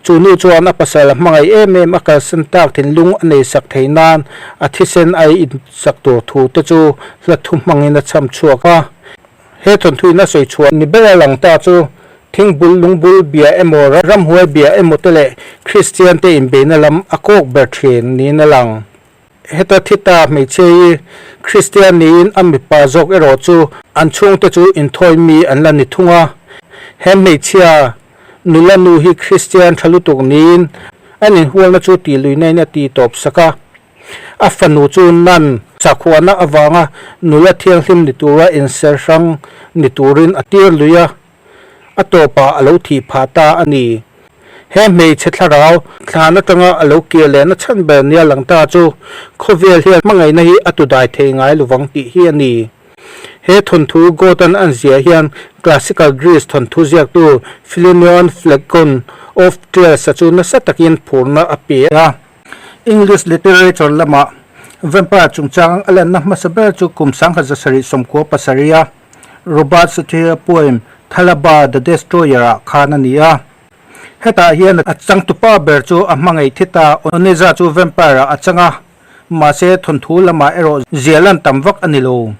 Chu nu chuan a pasal a hmangaih em em a kalsan tak thinlung a nei sak thei nan a thisen a insak tur thu te chu hla thu hmangin a chham chhuak a. He thawnthuin a sawi chhuah ni ber a lang ta chu thingbul lungbul bia emaw ramhuai bia emaw te leh Kristian te inbeihna lam a kawk ber thin niin a lang. Heta thi ta hmeichhia hi Kristian niin a mipa zawk erawh chu an chhungte chu inthawi mi an la ni thung a. He hmeichhia nula nu hi Kristian tha lutuk niin an inhualna chu tih luihnain a ti tawp sak a. A fanu chu Nan sakhuana avanga nula thianghlim ni tura inser hrang ni turin a tir lui a. A tawpah a lo thih phah ta a ni. He hmeichhe thlarau thlan atanga a lo kir lehna chhan ber nia lang ta chu khawvel hian hmangaihna hi a tudai thei ngai lovang tih hi a ni. He thawnthu Gotan an ziah hian Classical Greece thawnthu ziaktu Philinnion Phlegon of Tralles-a chu nasa takin phurna a pe a. English literature lamah vampire chungchang a lanna hmasa ber chu kum 1797 a Robert Southey poem Thalaba the Destroyer ah khan a ni a. Hetah hian a changtupa ber chu a hmangaih thi ta, Oneza chu vampire ah a chang a, mahse thawnthu lamah erawh zia lan tam vak a ni lo.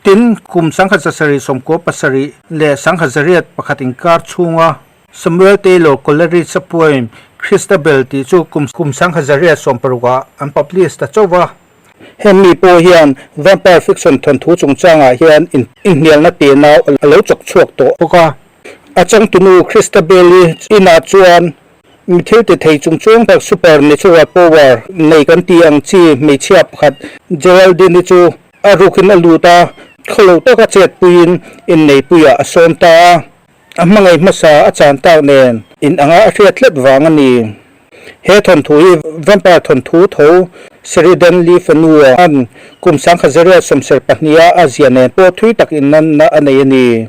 Tin, kum 1797 leh 1801 inkar chhunga Samuel Taylor Coleridge-a poem Christabel tih chu kum 1816 ah an publish ta chauh va. Hemi pawh hian vampire fiction thawnthu chungchangah hian inhnialna tih nau a lo chawk chhuak tawh bawk a. A changtunu Christabel-i inah chuan mi thil ti thei chungchung tak supernatural power nei kan tih ang chi hmeichhia pakhat Geraldine-i chu a rukin a lut a, khawlo taka chetpuiin inneipuiah a sawm ta a. A hmangaih hmasa a chan tak nen in anga a hriat tlat vang a ni. He thawnthu hi vampire thawnthu tho Sheridan Le Fanu an kum 1972 a zia nen pawh thui tak innanna a nei a ni.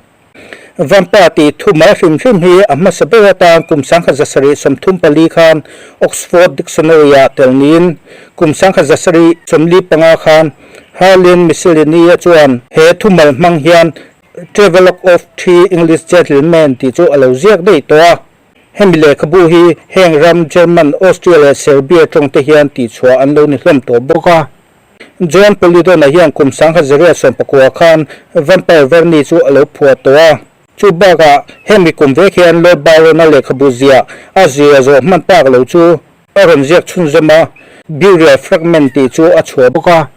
Vampire tih thu mal hrim hrim hi a hmasa ber atan kum 1734 khan Oxford Dictionary-ah tel niin kum 1745 khan Harleian Miscellany-a chuan he thumal hmang hian Travelogue of Three English Gentlemen tih chu a lo ziak daih tawh a. Hemi lehkhabu hi heng ram German, Austria leh Serbia tawng te hian tihchhuah an lo ni hlawm tawh bawk a. John Polidona hian kum 1919 khan Vampire Verni chu a lo phuah tawh a. Chu bakah hemi kum vek hian Lord Byron-a lehkhabu ziah a zia zawh hman tak lo chu a rawn ziak chhunzawm a, Burial Fragment tih chu a chhuah bawk a.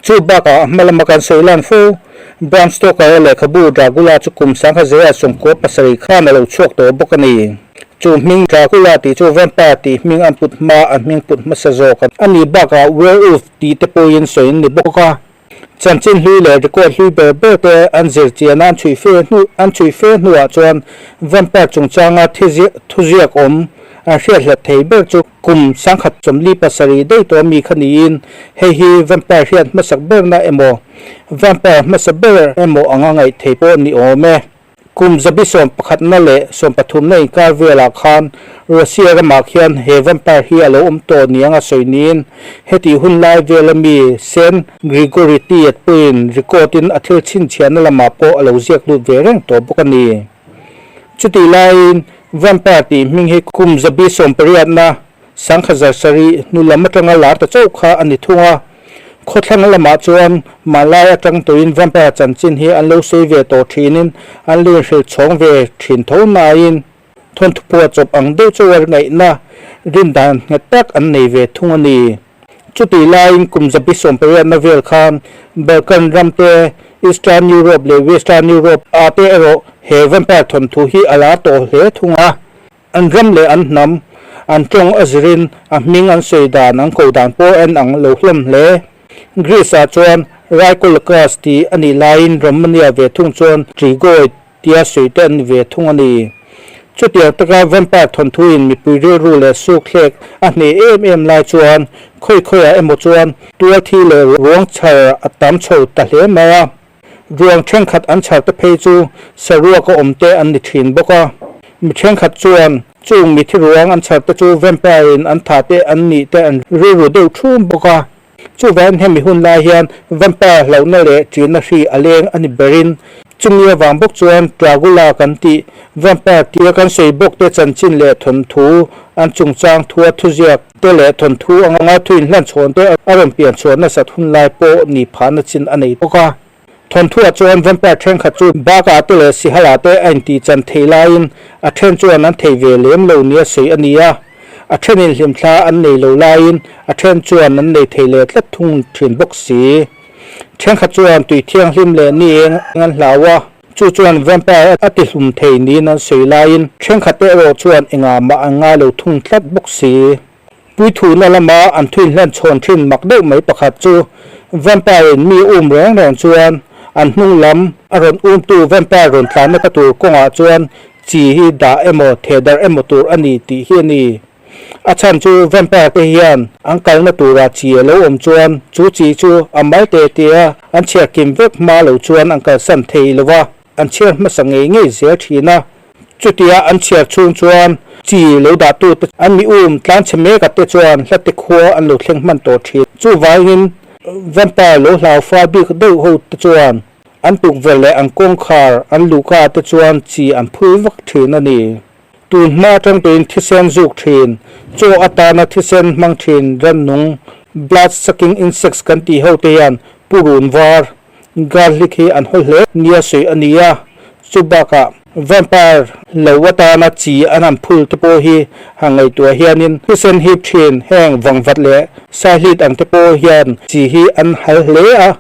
Chu bakah a hma lama kan sawi lan fo, Bram Stoker-a lehkhabu Dracula chu kum 1997 khan a lo chhuak tawh bawk a ni. Chu hming Dracula tih chu vampire tih hming an put hma an hming put hmasa zawk a ni bakah werewolf tih te pawhin sawi an ni bawk a. Chanchin hlui leh record hlui ber ber te an zir chian a an chhui fe hnu an chhui fe hnuah chuan vampire chungchanga thuziak awm An hriat hlat thei ber chu kum 1947 daih tawh mi kha niin hei hi vampire hriat hmasak berna emaw vampire hmasa ber emaw anga ngaih thei pawh ni awm e. Kum zabi sawmpakhatna leh sawmpathumna inkar velah khan Russia ramah khian he vampire hi a lo awm tawh ni anga sawi niin hetih hun lai vela mi Saint Gregory Tiet pawhin record in a thil chhinchhiahna lamah pawh a lo ziak lut ve reng tawh bawk a ni. Chutih laiin Vampire tih hming hi kum zabi sawmpariatna 1700 hnu lam atanga lar ta chauh kha a ni thung a. Khawthlang lamah chuan hmanlai atang tawhin Vampire chanchin hi an lo sawi ve tawh thinin an lo inhrilh chhawng ve thin tho nain thawnthu phuah chawp ang deuh chu a ngaihna rindan nghet tak an nei ve thung a ni. Chutih laiin kum zabi sawmpariatna vel khan Balkan ram te, Eastern Europe leh Western Europe ah te erawh he vampire thawnthu hi a lar tawh hle thung a. An ram leh an hnam, an tawng a zirin a hming an sawi dan an ko dan pawh en ang lo hlawm hle. Greece ah chuan Raikolakas tih a nih laiin Romania ve thung chuan Trigoi tia sawi te an ni ve thung a ni. Chutiang taka vampire thawnthuin mipui rilru leh suk hlek a hneh em em lai chuan khawi khawiah emaw chuan tual thi leh ruang chhar a tam chho ta hle mai a. Ruang thenkhat an chhar te phei chu saruak a awm te an ni thin bawk a. Mi thenkhat chuan chung mithi ruang an chhar te chu vampire in an tha te an nih te an rilru deuh thum bawk a. Chuvangin hemi hun lai hian vampire hlauhna leh ṭihna hri a leng a ni berin. Chumi avang bawk chuan Dragula kan tih vampire tia kan sawi bawk te chanchin leh thawnthu an chungchang thua thuziak te leh thawnthu anga thu inhlan chhawn te a rawn pian chhuah nasat hun lai pawh ni phahna chin a nei bawk a. Thawnthuah chuan vampire thenkhat chu Baka te leh Sihala te a intih chan theih laiin a then chuan an thei ve lem lo nia sawi a ni a. A thenin hlimthla an nei lo laiin a then chuan an nei thei leh tlat thung thin bawk si. Thenkhat chuan tui thianghlim leh ni eng an hlau a, chu chuan vampire a ti hlum thei niin an sawi laiin thenkhat te erawh chuan engah mah an ngai lo thung tlat bawk si. Puithuna lama an thuinhlan chhawn thin mak deuh mai pakhat chu vampire in mi um reng reng chuan an hnung lam a rawn umtu vampire rawn tlanna ka tur kawngah chuan chi hi dah emaw thehdarh emaw tur a ni tih hi a ni. A chhan chu vampire te hian an kalna tura chi a lo awm chuan chu chi chu a mal te tia an chhiar kim vek hma lo chuan an kalsan thei lo va, an chhiar hmasa ngei ngei zel thin a. Chutia an chhiar chhung chuan chi lo dahtu te an mi um tlanchhe mek a te chuan hla te khua an lo thleng hman tawh thin. Chuvangin vampire lo hlau fal bik deuh ho te chuan an tukverh leh an kawngkhar an luhka te chuan chi an phul vak thin a ni. Tun hma atang tuin thisen zuk thin, chaw atana thisen hmang thin rannung, blood sucking insects kan tih ho te hian purun var, garlic, hi an haw hle nia sawi a ni a. Chu bakah vampire lo atana chi an han phul te pawh hi han ngaihtuah hianin thisen hip thin heng vangvat leh saihlit ang te pawh hian chi hi an hal hle a.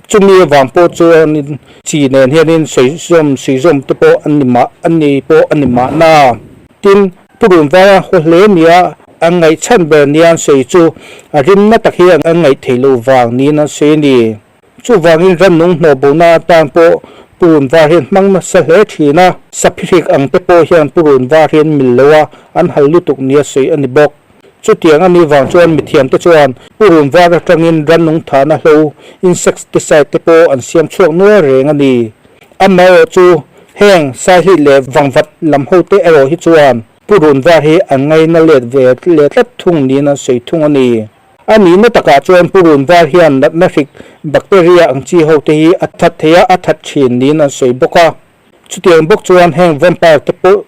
Chumi avang pawh chuanin chi nen hianin sawizawm suizawm te pawh an ni mah an ni pawh a ni mahna. Tin, purun vaia haw hle nia an ngaih chhan ber nia an sawi chu a rimna tak hi an ngaih theih loh vang niin an sawi a ni. Chuvangin rannung hnawh bona atan pawh purun var hian hmang nasa hle thin a, saphihrik ang te pawh hian purun var hian mil lo a an hal lutuk nia sawi a ni bawk. Chutiang a nih vang chuan mithiamte chuan purun var atangin rannung thahna hlo, insecticide, te pawh an siam chhuak nual reng a ni. Amaherawh chu heng saihlit leh vangvat lam hote erawh hi chuan purun var hi an ngaina let ve leh tlat thung niin an sawi thung a ni. A nihna takah chuan purun var hian natna hrik, bacteria, ang chi hote hi a that thei a, a that thin niin an sawi bawk a. Chutiang bawk chuan heng vampire te pawh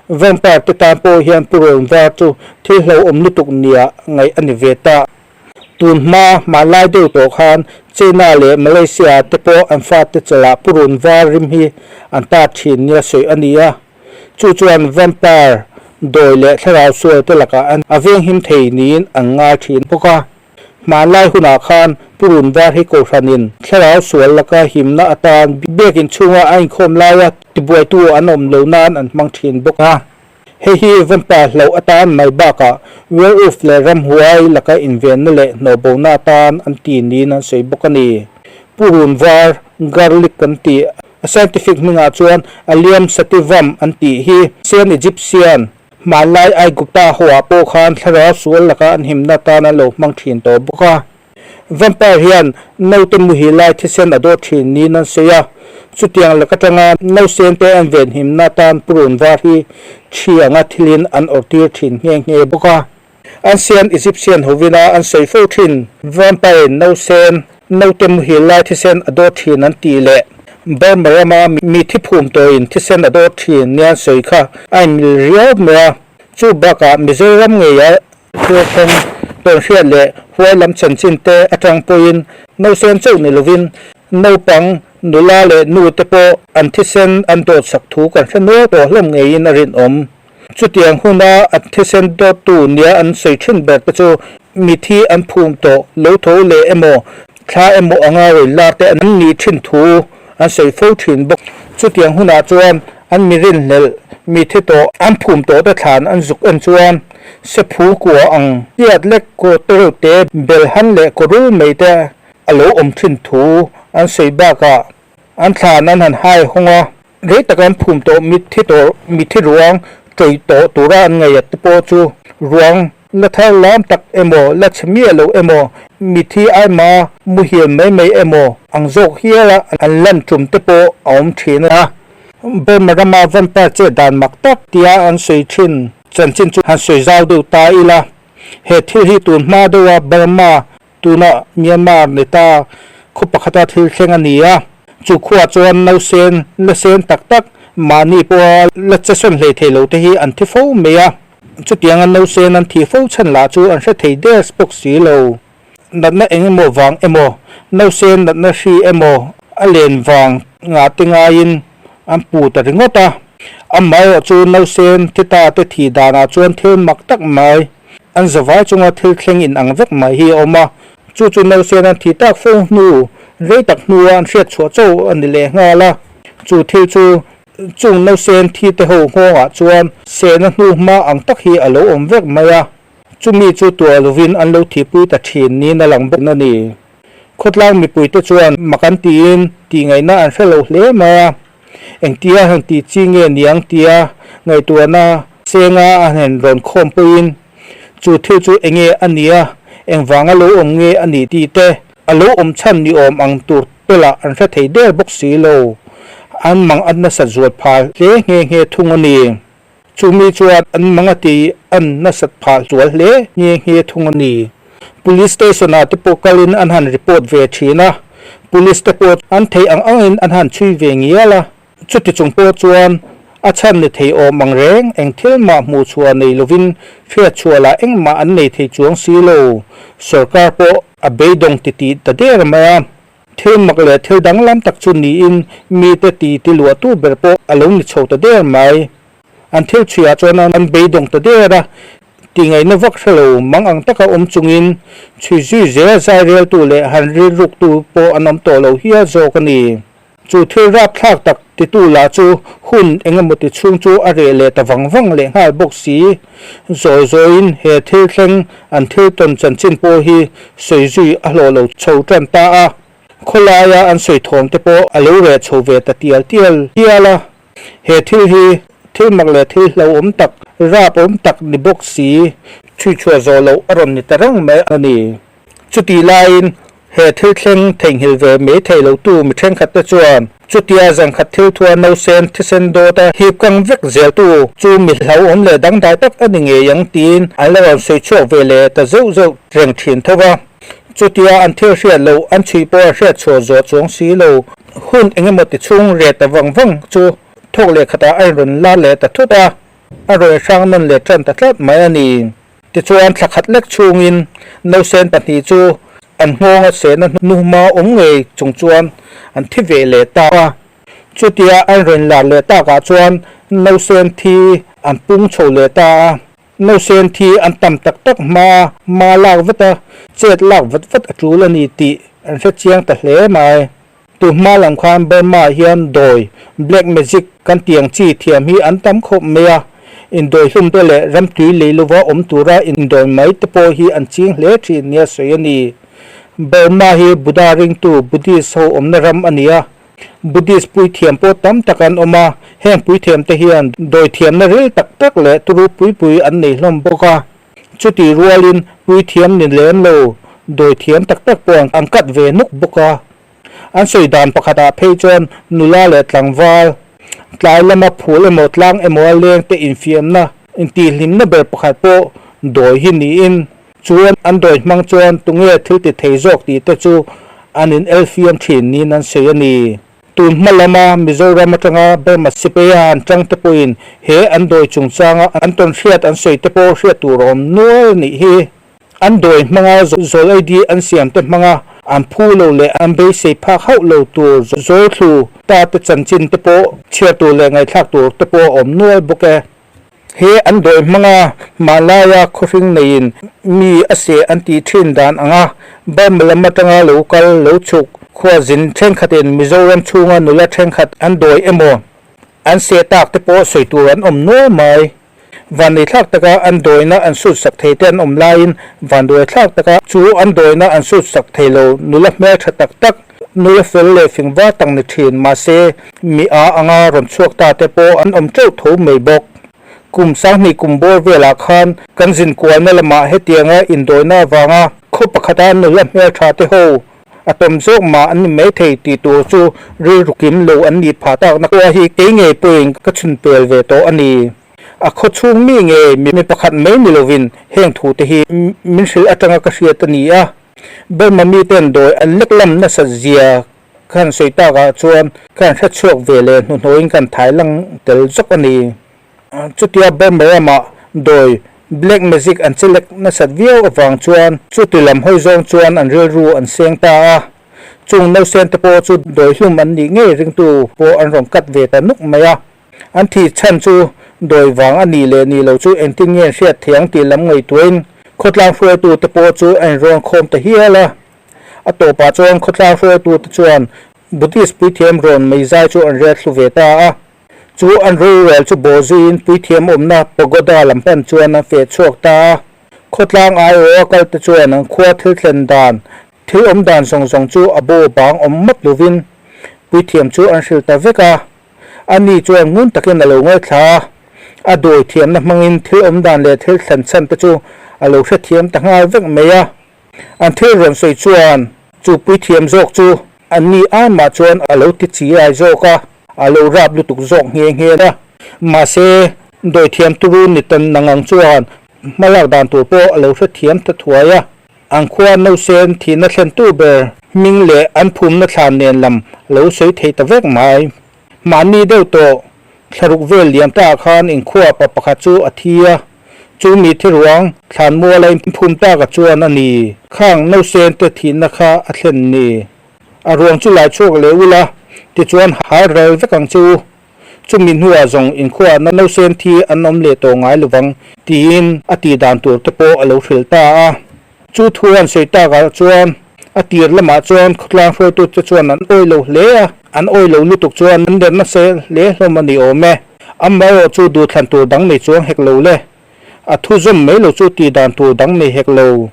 vampire te tan pawh hian purawn var chu thil hlauhawm lutuk nia ngaih a ni ve ta. Tun hma hmanlai deuh tawh khan China leh Malaysia te pawh an fate chalah purun var rim hi an tar thin nia sawi a ni a. Chu chuan vampire dawi leh thlarau sual te lakah a venghim thei niin an ngai thin bawk a. Hmanlai hunah khan Purun var hi Kohhranin thlarau sual laka himna atan biakin chhunga a inkhawm laia tibuaitu an awm lo nan an hmang thin bawk a. Hei hi Vampa hlauh atan mai bakah werewolf leh ramhuai laka invenna leh hnawhbona atan an ti niin an sawi bawk a ni. Purun var, garlic kan tih, a scientific hmingah chuan Allium sativum an tih hi Sian Egyptian, Hmanlai Aigupta hoah pawh khan thlarau sual laka an himna atan an lo hmang thin tawh bawk a. Vampire hian naute muhil lai thisen a dawt thin niin an sawi a, chutiang lak atanga nausen te an venhimna atan purun var hi thi anga thilin an awrhtir thin nghe nghe bawk a. An siam Egyptian hovina an sawi fo thin. Vampire in nausen, naute muhil lai thisen a dawt thin an tih leh Burma rama mi thi phum tawhin thisen a dawt thin nia an sawi kha a inmil riau mai a. Chu bakah Mizoram ngeia thil thleng tawnhriat leh huai lam chanchin te atang pawhin nausen chauh ni lovin naupang, nula leh nu te pawh an thisen an dawt sak thu kan hre nual tawh hlawm ngeiin a rinawm. Chutiang huna an thisen dawttu nia an sawi thin ber te chu mithi an phum tawh lo tho leh emaw, thla emaw anga rawn lar te an nih thin thu an sawi fo thin bawk. Chutiang hunah chuan an mi rinhlelh mithi tawh an phum tawh te thlan an zuk en chuan sephu kua ang tiat lek kaw te reuh te belhan leh kaw rul mai te a lo awm thin thu an sawi bakah an thlan an han hai hawng a. Rei taka an phum tawh mitthi tawh mitthi ruang ṭawih tawh tura an ngaih te pawh chu ruang la thar lam tak emaw la chhe miah lo emaw mitthi aima muhil mai mai emaw ang zawk hiala an lan ṭum te pawh a awm ṭhin a. Burma rama vampire chet dan mak tak tia an sawi ṭhin chanchin chu han sawi zau deuh ta ila. He thil hi tun hma deuha Burma Tuna Myanmar ni ta khaw pakhata thil thleng a ni a. Chu khuaah chuan nausen la sen tak tak mahni pawha la che sawn hlei thei lo te hi an thi fo mai a. Chutianga nausen an thih fo chhan lah chu an hre thei der bawk si lo. Natna eng emaw vang emaw, nausen natna hri emaw a len vang ngah te ngaiin an pu ta ringawt a. Amaherawh chu nausen thi ta te thih danah chuan thil mak tak mai, an zavai chunga thil thleng in ang vek mai hi a awm a. Chu chu nausen an thih tak fo hnu, rei tak hnua an hriat chhuah chauh a ni leh nghal a. Chu thil chu chung nausen thi te ho nghawngah chuan sehna hnu hma ang tak hi a lo awm vek mai a. Chumi chu tuah lovin an lo thihpui ta thin niin a lang bawk a ni. Khawtlang mipuite chuan mak an tiin tihngaihna an hre lo hle mai a, engtia han tih chi nge niang tia ngaihtuahna senga a han rawn khawm pawhin chu thil chu enge a nia, engvanga lo awm nge a nih tih te a lo awm chhan ni awm ang tur te lah an hre thei der bawk si lo. An mang a nasat zual phah hle nghe nghe thung a ni. Chumi chuan an mang a ti an nasat phah zual hle nghe nghe thung a ni. Police station ah te pawh kalin an han report ve thin a, police te pawh an theih ang angin an han chhui ve ngial a. Chuti chung pawh chuan a chhan ni thei awm ang reng, eng thil mah hmuh chhuah nei lovin hriat chhuah lah engmah an nei thei chuang si lo. Sorkar pawh a beidawng titih ta der mai a. Thil mak leh thil danglam tak chu niin mite ti ti luahtu ber pawh a lo ni chho ta der mai. An thil chhuiah chuan an beidawng ta der a, tihngaihna vak hre lo mang ang taka awm chungin chhui zui zel zaireltu leh han rilruktu pawh an awm tawh lo hial zawk a ni. Chu thil rapthlak tak titu lah chu hun eng emaw ti chhung chu a reh leh ta vang vang leh nghal bawk si. Zawi zawiin he thil thleng an thil tawn chanchin pawh hi sawi zui a hlawh lo chho tan ta a, khawlaia an sawi thawm te pawh a lo reh chho ve ta tial tial hial a. He thil hi thil mak leh thil hlauhawm tak, rap awm tak ni bawk si, chhuichhuah zawh loh a rawn ni ta reng mai a ni. Chutih laiin he thil thleng theihnghilh ve mai thei lotu mi thenkhat te chuan chutia zangkhat thil thua nausen thisen dawta hip kang vek zeltu chu mi hlauhawm leh dangdai tak a ni ngei ang tiin an la rawn sawi chhuak ve leh ta zeuh zeuh reng thin tho va. Chutia an thil hriat loh an chhui pawh an hriat chhuah zawh chuang si lo. Hun eng emaw ti chhung reh ta vang vang chu thawk leh khatah a inrawn la leh ta thut a, a rawn hrang nawn leh tan ta tlat mai a ni. Tichuan thla khat lek chhungin nausen pahnih chu an nghawnga sehna hnuhma awm ngei chung chuan an thi ve leh ta a. Chutia an rawn lar leh takah chuan nausen thi an pung chho leh ta a. Nausen thi an tam tak tak hmaa hma lak vat a, chet lak vat vat a tul a ni tih an hre chiang ta hle mai. Tu hma lam khan Burma hian dawi, black magic, kan tih ang chi thiam hi an tam khawp mai a, indawi hlum te leh ramtui lei lova awm tura indawi mai te pawh hi an ching hle thin nia sawi a ni. Burma hi Buddha ringtu, Buddhist, ho awmna ram a ni a, Buddhist puithiam pawh tam tak an awm a, heng puithiam te hian dawi thiamna ril tak tak leh turu pui pui an nei hlawm bawk a. Chutih rualin puithiam ni lem lo dawi thiam tak tak pawh an kat ve nuk bawk a. An sawi dan pakhatah phei chuan nula leh tlangval, tlai lama phul emaw tlang emaw a leng te infiamna, intihhlimna ber pakhat pawh dawi hi niin chuan an dawi hmang chuan tunge thil ti thei zawk tih te chu an in elfiam thin niin an sawi a ni. Tun hma lama Mizoram atanga Burma sipaia an tang te pawhin he an dawi chungchanga an tawn hriat an sawi te pawh hriat tur a awm nual a nih hi. An dawi hmanga zawl ID an siam te hmanga an phu lo leh an beisei phak hauh lo tur zawl thlu ta te chanchin te pawh chhiar tur leh ngaihthlak tur te pawh a awm nual bawk e. He an dawi hmanga hmanlaia khawhring neiin mi a seh an tih thin dan anga Burma lam atanga lo kal lo chhuk khua zin thenkhatin Mizoram chhunga nula thenkhat an dawi emaw an seh tak te pawh sawi tur an awm nual mai. Vanneithlak taka an dawina an sut sak thei te an awm laiin vanduaithlak taka chu an dawina an sut sak thei lo nula hmeltha tak tak, nula fel leh fing var tak ni thin mahse mi a anga rawn chhuak ta te pawh an awm teuh tho mai bawk. Kum sanghnih kum bawr velah khan kan zin kualna lamah hetianga indawina avanga khaw pakhata nula hmeltha te ho a tawm zawk mah an ni mai thei tih tur chu rilru kim lo an nih phah takna khua hi kei ngei pawhin ka chhun pel ve tawh a ni. A khaw chhung mi nge mi pakhat mai ni lovin heng thu te hi min hrilh atanga ka hriat a ni a. Burma miten dawi an lek lam nasat zia. Ka han sawi takah chuan ka han hrechhuak ve leh hnuhnawhin ka han thai lang tel zawk a ni. Chutia Burma ramah dawi black magic an chelek nasat viau avang chuan chuti lam hawi zawng chuan an rilru an seng ta a. Chung nausen te pawh chu dawi hlum an nih ngei ringtu pawh an rawn kat ve ta nuk mai a. An thih chhan chu dawi vang a nih leh nih lo chu engtin nge an hriat thiang tih lam ngaihtuahin khawtlang hruaitu te pawh chu a inrawn khawm ta hial a. A tawpah chuan khawtlang hruaitu te chuan Buddhist puithiam rawn meizai chu an riat hlu ve ta a. Chu an rorel chu bawh zuiin puithiam awmna pagoda lam pan chuan an feh chhuak ta a. Khawtlang aiawh a kal te chuan an khua thil thlen dan, thil awm dan zawng zawng chu a bo bang awm mawp lovin puithiam chu an hrilh ta vek a. Ani chuan ngun takin a lo ngaithla a, a dawi thiamna hmangin thil awm dan leh thil thlen chhan te chu a lo hrethiam ta nghal vek mai a. An thil rawn sawi chuan chu puithiam zawk chu an ni ai mah chuan a lo ti chi ai zawk a, a lo rap lutuk zawk nghe nghe a. Mahse, dawithiam turu ni tan nangang chuan hmalak dan tur pawh a lo hrethiam ta thuai a. An khua nausen thihna thlentu ber hming leh an phumna thlan nen lam a lo sawi thei ta vek mai. Mahni deuh tawh thlaruk vel liam ta khan inkhua pa pakhat chu a thi a. Chu mi thiruang thlan muala inphum taka chuan a ni. Khang nausen te thihna kha a thlen ni. A ruang chu lai chhuak leh ula, tichuan hal ral vek ang che u. Chumi hnuah zawng inkhua nausen thi an awm leh tawh ngai lovang tiin a tih dan tur te pawh a lo hrilh ta a. Chu thu an sawi takah chuan a tir lamah chuan khawtlang hruaitute chuan an awi lo hle a, an awi lo lutuk chuan an der nasa hle hlawm a ni awm e. Amaherawh chu duhthlan tur dang nei chuang hek lo le. A thu zawm mai lo chu tih dan tur dang nei hek lo.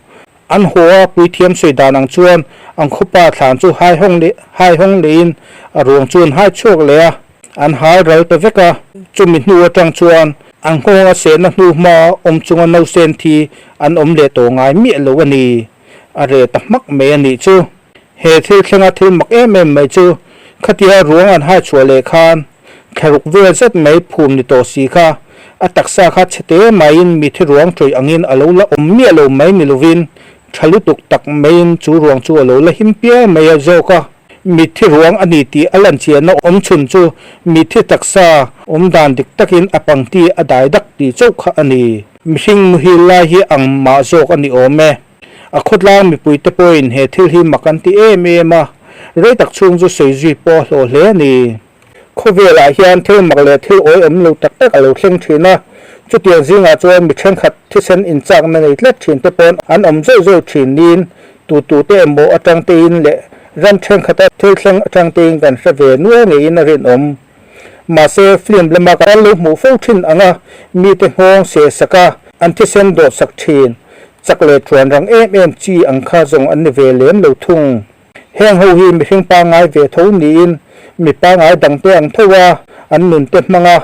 An haw a puithiam sawi dan ang chuan an khawpa thlan chu hai hawng leh hai hawng lehin a ruang chu an hai chhuak leh a, an hal ral ta vek a. Chumi hnu atang chuan an nghawng a sehna hnu hma awm chunga nausen thi an awm leh tawh ngai miah lo a ni. A reh ta hmak mai a nih chu. He thil thlenga thil mak em em mai chu khatia ruang an hai chhuah leh khan Thlaruk vel zet mai phum ni tawh si kha, a taksa kha chhe te maiin mi thi ruang tawih angin a lo la awm miah lo mai ni lovin tha lutuk tak maiin chu ruang chu a lo la him pial mai a zawk a. Mitthi ruang a ni tih a lan chiahna awm chhun chu mitthi taksa awm dan dik takin a pangti a dai dak tih chauh kha a ni. Mihring muhil lai hi ang mah zawk a ni awm e. A khawtlang mipuite pawhin he thil hi mak an ti em em a, rei tak chhung chu sawi zui pawh a hlawh hle a ni. Khawvelah hian thil mak leh thil awihawm lo tak tak a lo thleng thin a, chutiang zingah chuan mi thenkhat thisen inchakna nei tlat thin te pawn an awm zeuh zeuh thin niin tutute emaw atang tein leh ram thenkhat a thil thleng atang tein kan hre ve nual ngeiin a rinawm. Mahse, film lama kan lo hmuh fo thin anga mite nghawng seh sak a, an thisen dawt sak thin, chak leh thuan rang em em chi ang kha zawng an ni ve lem lo thung. Heng ho hi mihring pangngai ve tho niin mi pangngai dangte ang tho a, an nunte hmang a,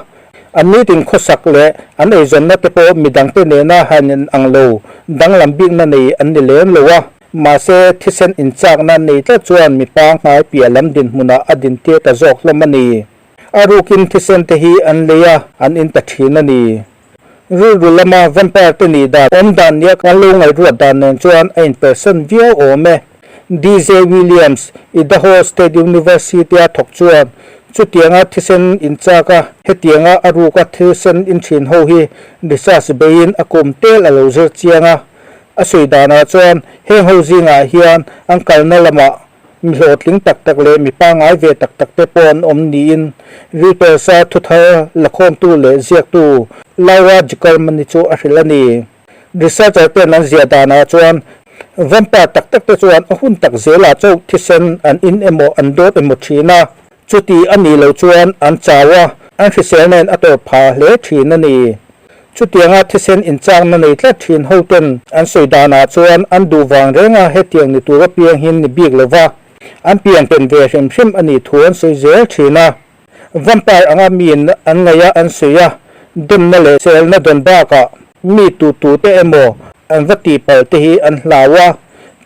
an nitin khawsak leh an eizawnna te pawh mi dangte nena han in ang lo, danglam bikna nei an ni lem lo a. Mahse, thisen inchakna nei tlat chuan mi pangngai piah lam dinhmunah a dintir ta zawk hlawm a ni. A rukin thisen te hi an lei a, an in ta thin a ni. Rilru lama vampire te nih dan awm dan nia kan lo ngaihruat dan nen chuan a inpersan viau awm e. DJ Williams, Idaho State University-a thawk chuan chutianga thisen inchak a, hetianga a ruka thisen in thin ho hi research beiin a kum tel a lo zir chiang a. A sawi danah chuan heng ho zingah hian an kalna lamah Mi hlawhtling tak tak leh mi pangngai ve tak tak te pawh an awm niin Reuters-a thuthar lakhawmtu leh ziaktu Laura Zuckerman-i chu a hrilh a ni. Researcher ten an ziah danah chuan vampire tak tak te chuan a hun tak zelah chauh thisen an in emaw an dawt emaw thin a, chuti a nih loh chuan an chau a, an hrisel nen a tawp phah hle thin a ni. Chutianga thisen inchakna nei tlat thin hoten an sawi danah chuan an duh vang renga hetiang ni tur apiang hin ni bik lova an pian pen ve hrim hrim a nih thu an sawi zel thin a. Vampire anga miin an ngaih a an sawi a, demna leh selna dawn bakah mi tu tute emaw an va tihpalh te hi an hlau a,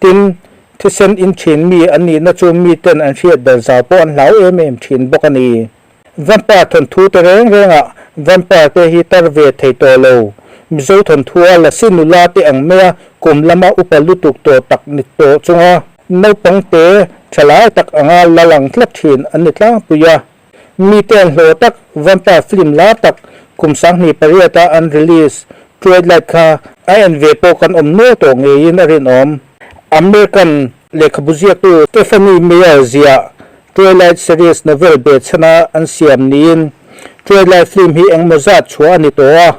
tin, thisen in thin mi an nihna chu miten an hriat ber zau pawh an hlau em em thin bawk a ni. Vampire thawnthu te reng rengah vampire te hi tar ve thei tawh lo. Mizo thawnthua Lasi nula te ang maia kum lama upa lutuk tawh tak ni tawh chunga. Naupang te thalai tak anga la lang tlat thin an ni tlangpui a. Mite an hlawh tak Vampire film lar tak kum 28 a an release Twilight kha a en ve pawh kan awm nual tawh ngeiin a rinawm. American lehkhabu ziaktu Stephenie Meyer ziah Twilight series novel behchhana an siam niin Twilight film hi engmaw zat chhuah a ni tawh a.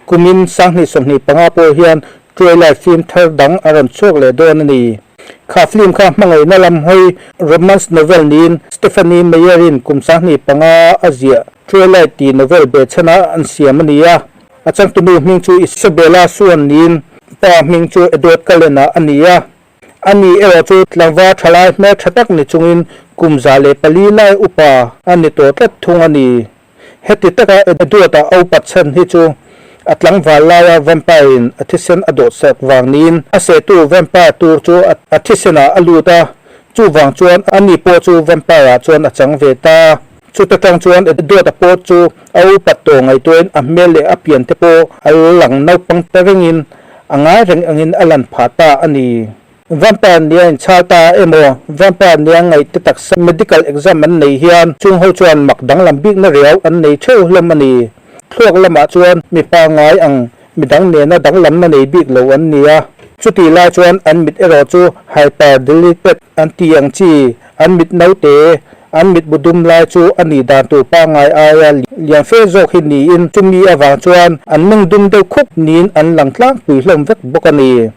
Kumin 2025 pawh hian Twilight film thar dang a rawn chhuak leh dawn a ni. Kha film kha hmangaihna lam hawi romance novel niin Stephenie Meyer-in kum 25 a ziah Twilight tih novel behchhana an siam a ni a. A changtunu hming chu Isabella Swan niin pa hming chu Edward Cullen-a a ni a. Ani erawh chu tlangval thalai hmeltha tak ni chungin kum 104 lai upa a ni tawh tlat thung a ni. Heti taka Edward-a a upat chhan hi chu a tlangval laia vampire-in a thisen a dawhsak vang niin a sehtu vampire tur chu a thisenah a lut a, chuvang chuan ani pawh chu vampire-ah chuan a chang ve ta. Chuta tang chuan Edward-a pawh chu a upat tawh ngaihtuahin a hmel leh a pian te pawh a lang naupang ta rengin a ngai reng angin a lan phah ta a ni. Vampire nia inchhal ta emaw vampire nia ngaih te taksa medical exam an nei hian chung ho chuan mak danglam bikna riau an nei theuh hlawm a ni. Thluak lamah chuan mi pangngai ang midang nena danglamna nei bik lo an ni a. Chutih lai chuan an mit erawh chu hyper dilated an ti ang chi, an mit naute, an mit bu dum lai chu a nih dan tur pangngai aia lian fe zawk hi niin chumi avang chuan an meng dum deuh khup niin an lang tlangpui hlawm vek bawk a ni.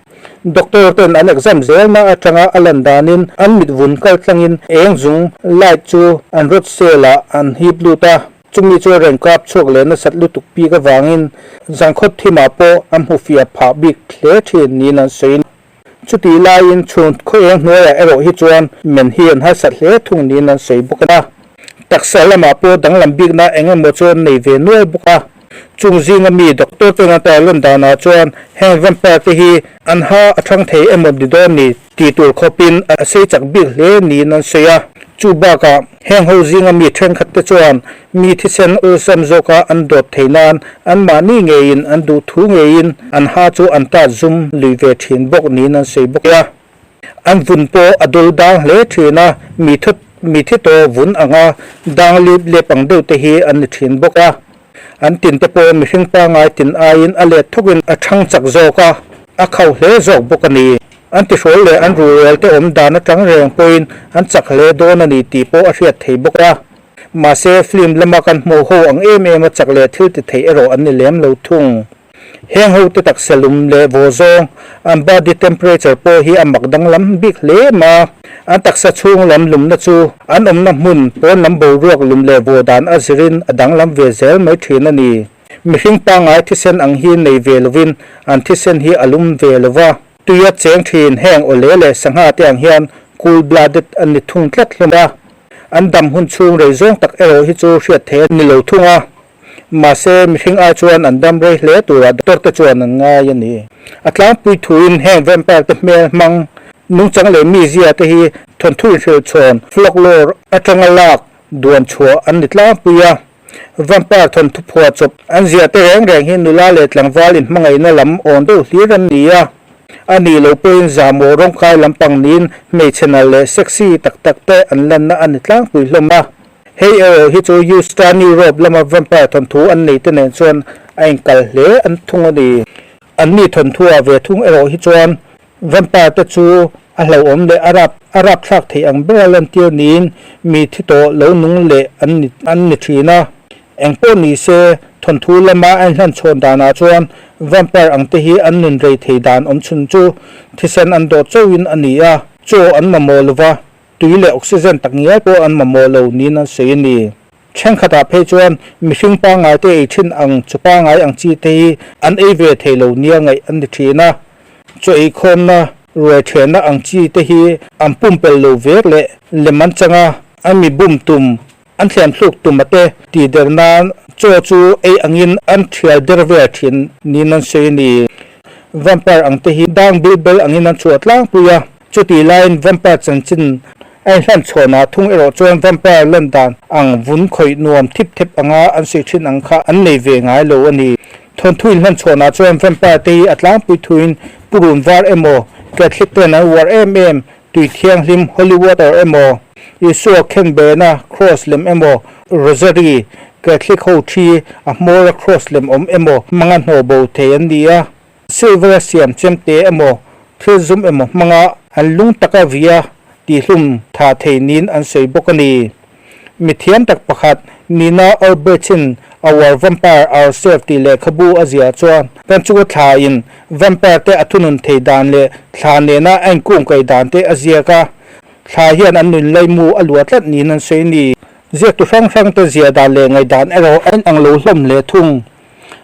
Doctor ten an exam zelna atanga a lan danin an mit vun kal tlangin eng zung, light, chu an rod cell ah an hip lut a, chumi chu rawn kap chhuak leh nasat lutuk bik avangin zangkhawt thimah pawh an hmu fiah phah bik hle thin niin an sawi. Chutih laiin chhun khaw eng hnuaiah erawh hi chuan men hi an harsat hle thung niin an sawi bawk a. Taksa lamah pawh danglam bikna eng emaw chu an nei ve nual bawk a. Chung zinga mi doctor ten an tarlan danah chuan heng vampire te hi an ha a thang thei emaw ni dawn ni tih tur khawpin a sei chak bik hle niin an sawi a. Chu bakah heng ho zinga mi thenkhat te chuan mi thisen awlsam zawka an dawt thei nan anmahni ngeiin an duh thu ngeiin an ha chu an tat zum lui ve thin bawk niin an sawi bawk a. An vun pawh a dul dang hle thin a, mi thut mi thi tawh vun anga dang lip lep ang deuh te hi an ni thin bawk a. An tin te pawh mihring pangngai tin aiin a let thawkin a thang chak zawk a, a khauh hle zawk bawk a ni. An tihrawl leh an ruhrual te awm dan atang reng pawhin an chak hle dawn a ni tih pawh a hriat thei bawk a. Mahse, film lama kan hmuh ho ang em em a chak leh thil ti thei erawh an ni lem lo thung. Heng hote taksa lum leh vaw zawng, an body temperature pawh hi a mak danglam bik hle ma. An taksa chhung lam lumna chu an awmna hmun pawn lam boruak lum leh vaw dan a zirin a danglam ve zel mai thin a ni. Mihring pangngai thisen ang hi nei ve lovin an thisen hi a lum ve lo va. Tuia cheng thin heng awle leh sangha te ang hian cool blooded an ni thung tlat hlawm a. An dam hun chhung rei zawng tak erawh hi chu hriat theih a ni lo thung a. Mahse, mihring ai chuan an dam rei hle turah doctor te chuan an ngai a ni. A tlangpui thuin heng vampire te hmel hmang, nungchang leh mizia te hi thawnthu inhrilhchhawn, folklore, atanga lak duan chhuah an ni tlangpui a. Vampire thawnthu phuah chawp an zia te reng reng hi nula leh tlangval inhmangaihna lam awn deuh hlir an ni a. A nih loh pawhin zahmawh rawngkai lampang niin hmeichhe nalh leh sexy tak tak te an lanna a ni tlangpui hlawm a. Hei erawh hi chu Eastern Europe lama vampire thawnthu an nei te nen chuan a inkal hle an thung a ni. Anni thawnthu ah ve thung erawh hi chuan vampire te chu a hlauhawm leh a rap a rapthlak theih ang bera lantir niin mi thi tawh lo nung leh an ni an ni thin a. Engpawh ni se thawnthu lama a inhlanchhawn danah chuan vampire ang te hi an nun rei thei dan awm chhun chu thisen an dawh chauhin a ni a, chaw an mamawh lova Tui leh oxygen tak ngial pawh an mamawh lo niin an sawi a ni. Thenkhatah phei chuan mihring pangngai te ei thin ang chu pangngai ang chi te hi an ei ve thei lo nia ngaih an ni thin a. Chaw eikhawmna, ruai thianna ang chi te hi an pumpelh lo vek leh lem an chang a, an mi bum tum, an thliam thluk tum a te tih der nan chaw chu ei angin an thial der vel thin niin an sawi a ni. Vampire ang te hi dang bil bel angin an chhuah tlangpui a. Chutih laiin vampire chanchin a inhlan chhuahna thung erawh chuan vampire lan dan ang vun khawih nuam thip thep anga an sawi thin ang kha an nei ve ngai lo a ni. Thawnthu inhlan chhuahna chuan vampire te hi a tlangpui thuin purun var emaw Catholic ten an uar em em. Tui thianghlim, holy water, emaw, Isua khenbehna, cross, lem emaw, rosary, Catholic ho thi, a hmawra cross lem awm emaw hmanga hnawh bo thei an ni a. Silver a siam chemte emaw, thil zum emaw hmanga an lung taka via tihlum tha thei niin an sawi bawk a ni. Mithiam tak pakhat Nina Ulbricht-in Our Vampire Ourselves tih lehkhabu a ziah chuan kan chunga thlain vampire te a thunun thei dan leh thla nena a inkungkaih dan te a ziak a, thla hian an nun laimu a luah tlat niin an sawi a ni. Ziaktu hrang hrang te ziah dan leh ngaihdan erawh a inang lo hlawm hle thung.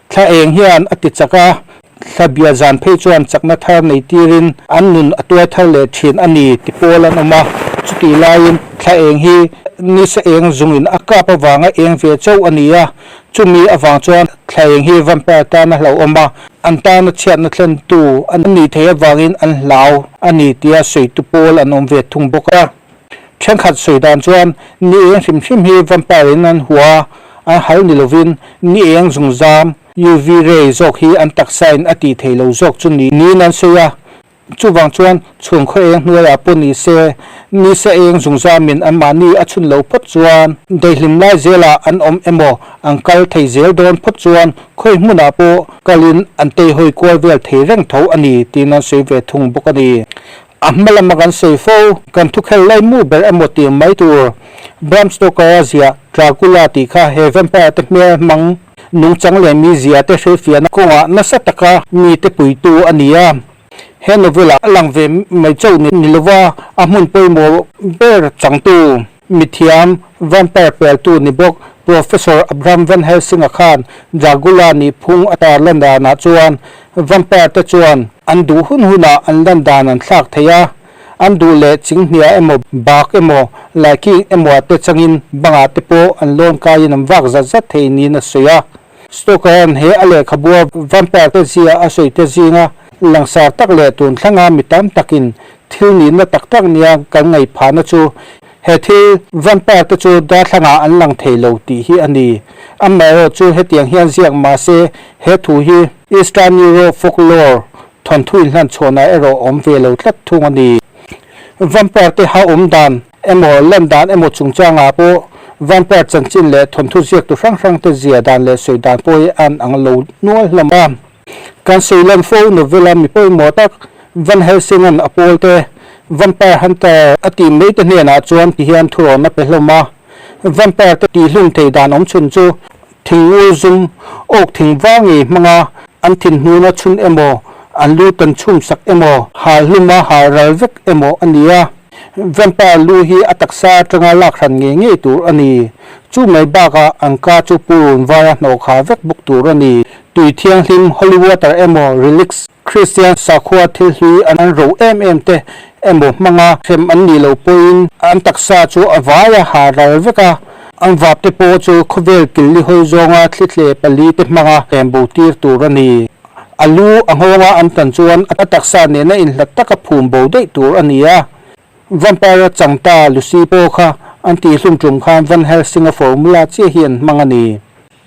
Thla eng hian a ti chak a, thla bia zan phei chuan chakna thar nei tirin an nun a tuai thar leh thin a ni ti pawl an awm a. Chutih laiin thla eng hi nisa eng zungin a kap avanga eng ve chauh a ni a, chumi avang chuan thla eng hi vampire tan a hlauhawm a, an tana chhiatna thlentu a nih theih avangin an hlau a ni tia sawitu pawl an awm ve thung bawk a. Thenkhat sawi dan chuan ni eng hrim hrim hi vampire in an hua a, an hal ni lovin ni eng zungzam, UV ray, zawk hi an taksa in a tih theih lo zawk chu niin an sawi a. Chuvang chuan chhung khaw eng hnuaiah pawh ni se, ni sa eng zungzamin anmahni a chhun lo phawt chuan daihlim lai zelah an awm emaw an kal thei zel dawn phawt chuan khawi hmunah pawh kalin an teihawi kual vel thei reng tho a ni tiin an sawi ve thung bawk a ni. A hma lama kan sawi fo, kan thukhel lai mu ber emaw tih mai tur. Bram Stoker-a ziah Dracula tih kha he vampire te hmel hmang nungchang leh mizia te hrilhfiahna kawngah nasa taka mite puitu a ni a. He novel-ah a lang ve mai chauh ni lova a hmun pawimawh ber changtu mithiam vampire peltu ni bawk Professor Abraham Van Helsing-a khan Dracula nih phung a tar lan danah chuan Vampire te chuan an duh hun hunah an lan dan an thlak thei a, an duh leh chinghnia emaw, bak emaw, laiking emaw ah te changin bangah te pawh an lawn kaiin an vak zat zat thei niin a sawi a. Stoker-a'n he a lehkhabua vampire te zia a sawi te zinga langsar tak leh tun thlanga mi tam takin thil nihna tak tak nia kan ngaih phahna chu He thil vampire te chu darthlangah an lang thei lo tih hi a ni. Amaherawh chu hetiang hian ziak mah se he thu hi Eastern Europe folklore thawnthu inhlan chhuahna erawh awm ve lo tlat thung a ni. Vampire te ha awm dan emaw lan dan emaw chungchangah pawh vampire chanchin leh thawnthu ziaktu hrang hrang te zia dan leh sawi dan pawh hi an ang lo nual hlawm a. Kan sawi lan fo novel-a mi pawimawh tak Van Helsing-a'n a pawl te Vampire Hunter a tih mai te hnenah chuan ti hian thurawn a pe hlawm a. Vampire te tihhlum thei dan awm chhun chu thing ur zum, awk thing var ngei hmanga an thin hnuna chhun emaw, an lu tan chhum sak emaw, hal hluma hal ral vek emaw a ni a. Vampire lu hi a taksa atanga lak hran ngei ngei tur a ni. Chu mai bakah an ka chu purun vara hnawh kha vek bawk tur a ni. Tui thianghlim, holy water, emaw relics, Kristian sakhua thil hlui an ro em em te emaw hmanga hrem an nih loh pawhin an taksa chu a vai a ha ral vek a, an vap te pawh chu khawvel killi hawi zawnga thlithle pali te hmanga hrem bo tir tur a ni. A lu a nghawnga an tan chuan a taksa nena inhlat taka phum bo daih tur a ni a. Vampire a chang ta Lucy pawh kha an tihhlum tum khan Van Helsing-a formula chiah hi an hmang a ni.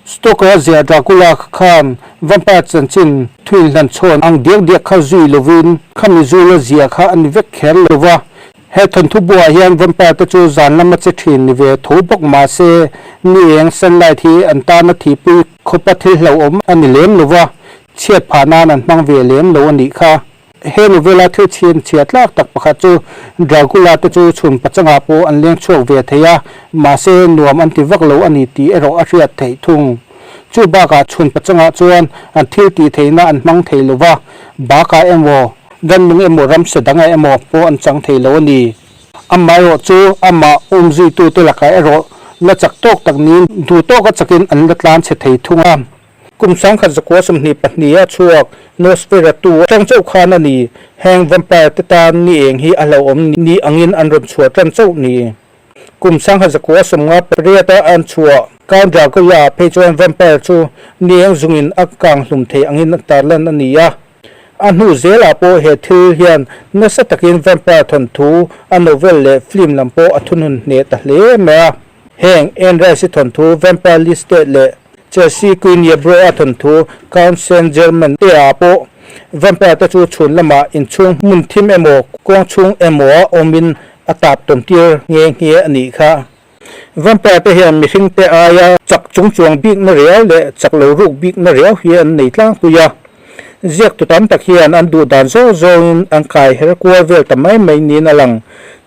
Stoker-a ziah Dracula khan vampire chanchin thuin hlan chhawn ang diak diak kha zui lovin khami zula ziah kha a ni vek kher lo va. He thawnthu buah hian vampire te chu zan lama che thin ni ve tho bawk mah se ni eng sunlight hi an tana thihpui khawpa thil hlauhawm a ni lem lo va, chhiat phah nan an hmang ve lem lo a nih kha. He novela thil chhin chhia tlak tak pakhat chu Dracula te chu chhun pachangah pawh an leng chhuak ve thei a, mahse nuam an ti vak lo a ni tih erawh a hriat theih thung. Chu bakah chhun pachangah chuan an thil tih theihna an hmang thei lo va, bakah emaw, rannung emaw ramsa dangah emaw pawh an chang thei lo a ni. Amaherawh chu amah umzuitute lakah erawh la chak tawk tak niin duh tawka chakin an la tlan chhe thei thung a. Kum 1922 a chhuak Nosferatu atang chauh khan a ni. Heng vampire te tan ni eng hi a hlauhawm ni angin an rawn chhuah tan chauh ni. Kum 1958 a an chhuah Count Dracula phei chuan vampire chu ni eng zungin a kang hlum thei angin a tarlan a ni a. A hnu zelah pawh he thil hian nasa takin vampire thawnthu a novel leh film lam pawh a thunun hneh ta hle mai a. Heng Anne Rice-i thawnthu Vampire Listed leh Chelsea Queen Yebro-a thawnthu Count Saint Germain te ah pawh Vampire te chu chhun lamah inchhung hmun thim emaw kuang chhung emaw a awmin a tap tawm tir nghe nghe a nih kha. Vampire te hian mihring te aia chak chung chuang bikna riau leh chak lo ruk bikna riau hi an nei tlangpui a. Ziaktu tam tak hian an duh dan zawng zawngin an kai her kual vel ta mai mai niin a lang.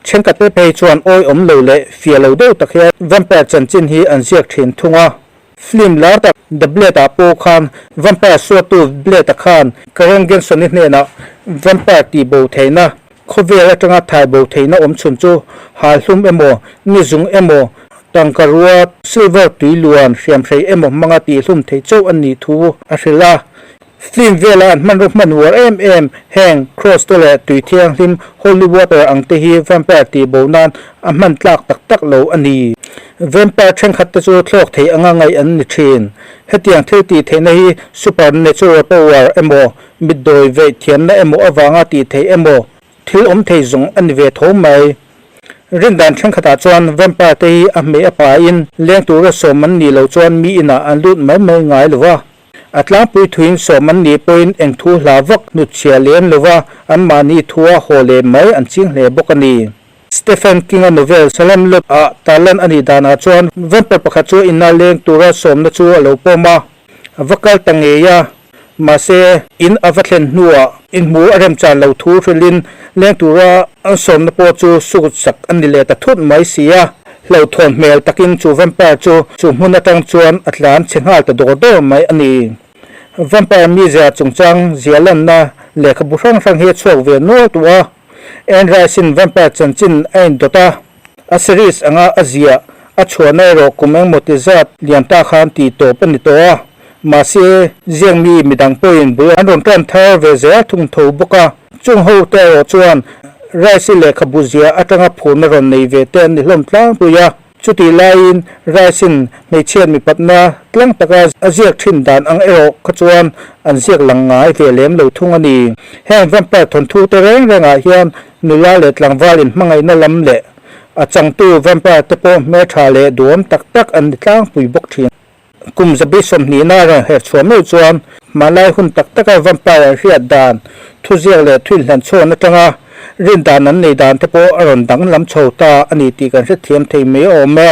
Thenkhatte phei chuan awi awm lo leh fia lo deuh tak hian vampire chanchin hi an ziak thin thung a. Film lar tak The Blade ah pawh khan vampire suatu Blade-a khan Karen Gensoni hnenah vampire tih bo theihna, khawvel atanga thai bo theihna awm chhun chu hal hlum emaw, ni zung emaw, tangka rua, silver tui luan, hriamhrei emaw hmanga tih hlum thei chauh a nih thu a hrilh a. Film vela an hmanraw hman uar em em heng cross te leh tui thianghlim, holy water, ang te hi vampire tih bo nan a hman tlak tak tak lo a ni. Vampire thenkhat te chu thlawk thei anga ngaih an ni thin. Hetiang thil tih theihna hi supernatural power emaw, mitdawi veih thiamna emaw avanga tih theih emaw thil awm thei zawng a ni ve tho mai. Rindan thenkhatah chuan vampire te hi a hmeh a pain leng tura sawm an nih loh chuan mi inah an lut mai mai ngai lo va. A tlangpui thuin sawm an nih pawhin eng thu hla vak hnutchhia lem lova anmahni thua haw leh mai an ching hle bawk a ni. Stephen King-a novel Salem Lot ah tarlan a nih danah chuan vampire pakhat chu ina leng tura sawmna chu a lo pawm a, a va kal ta ngei a. Mahse, in a va thlen hnuah inhmu a remchan lo thu hrilhin leng tura an sawmna pawh chu sukut sak a ni leh ta thut mai si a. Hlauhthawn hmel takin chu vampire chu chu hmun atang chuan a tlan chhe nghal ta dawr dawr mai a ni. Vampire mizia chungchang zia lanna lehkhabu hrang hrang hi a chhuak ve nual tawh a. Anne Rice-in vampire chanchin a indawt a, a series anga a ziah a chhuahna erawh kum engmaw ti zat lian ta khan tih tawp a ni tawh a. Mahse, ziakmi midang pawhin bul an rawn tan thar ve zel thung tho bawk a. Chung ho te erawh chuan Rice-i lehkhabu zia atanga phurna rawn nei ve te an ni hlawm tlangpui a. Chutih laiin Rice-in hmeichhiat mipatna tlang taka a ziak thin dan ang erawh kha chuan an ziak lang ngai ve lem lo thung a ni. Heng vampire thawnthu te reng rengah hian nula leh tlangval inhmangaihna lam leh a changtu vampire te pawh hmeltha leh duhawm tak tak an ni tlangpui bawk thin. Kum zabi sawmhnihna a rawn herh chhuah meuh chuan hmanlai hun tak taka vampire an hriat dan, thuziak leh thuinhlan chhawn atanga rin dan an nei dan te pawh a rawn danglam chho ta a ni tih kan hrethiam thei mai awm e.